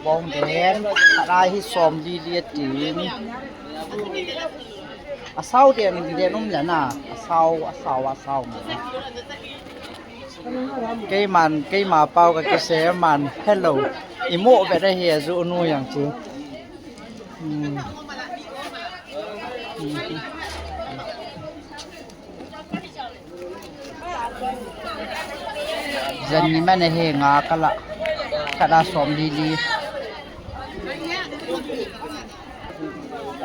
ບອງແດນ ອາໄລຮີຊອມລີເລຍຕີນ ອາເຊົາແດນ ແດນນົມແຫຼະນະ ອາເຊົາ ອາເຊົາ ອາເຊົາ ເກມານ ເກມາເປົາກະເກເຊມານ ເຮລໂລ ອີໂມະແບບໃດເຮຊູນູຢ່າງຈີ ອືມ ເຊັ່ນນີ້ແມ່ນເຮງາກະລະ ກະລະຊອມດີ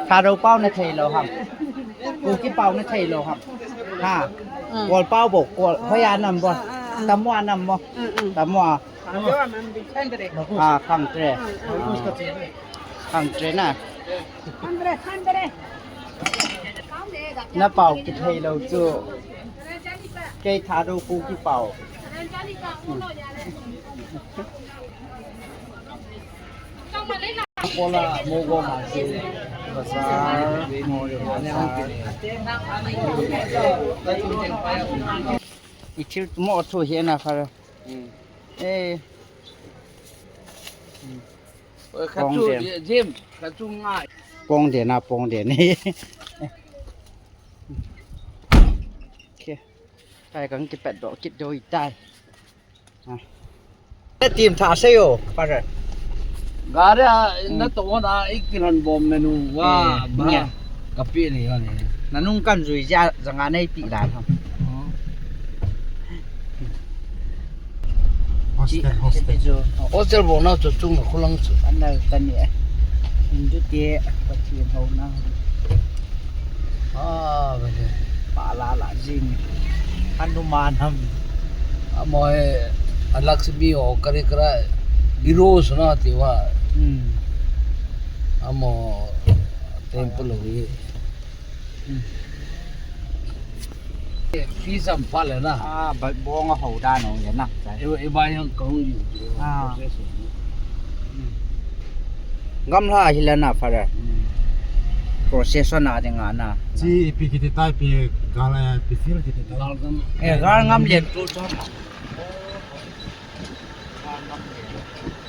ໆ ທາໂດເປົາໃນໄທລາວຫັ້ນ ກູກິເປົາໃນໄທລາວຫັ້ນ ຮະ ກວນເປົາບໍ່ ກວນພະຍານຳບໍ່ ຕຳໝວານຳບໍ່ ຕຳໝວາ ອາ ຄັງເຕຣ ຄັງເຕຣນະ ນະເປົາກິເທໂລຈູ ເກທາໂດກູກິເປົາ ອີທິວໂມໂອທູເຮນະຄາ ເອ ປອງເດນ ປອງເດນນະ ປອງເດນ ໂອເຄ ໄປກັນກິນແປດດອກ ກິນໂດຍຕາຍ ອາ ເຕມທາເຊໂຍ ປາເຣ ກາເຣ ນະໂຕນາ ອີກກິນຮັນບອມເມນູ ວ່າ ເອີ ບາ ກະປິນີ້ ນະນຸງກັນຊຸຍຈາ ສະຫງາໃນປີລານ Hostel, hostel. Hostel bona tu tung na kulang tu. Ana tani. Indu te pati hau na. Ah, bele. Pala la jing. Hanuman ham. Amo e, Lakshmi o kare kara heroes na te wa. Hmm. Amo temple o. ພີສຳພັນແລ້ວນະ ອ່າ ບອງເຮົາດານອງຢ່າໜັກໃຈ ເອ ເອບາຍຍັງກອງຢູ່ ອ່າ ໂປຣເຊສ ອືມ ກຳລາຮິລະນະ ຟາເດີ ອືມ ໂປຣເຊສ ນະ ຈັ່ງງານນະ ຈີ ເອ ປີ ກິຕິໄຕ ປີ ກາລ ເອ ປີ ຟິລ ກິຕິໄຕ ເອ ການງາມລຽນຕູ ການງາມລຽນ.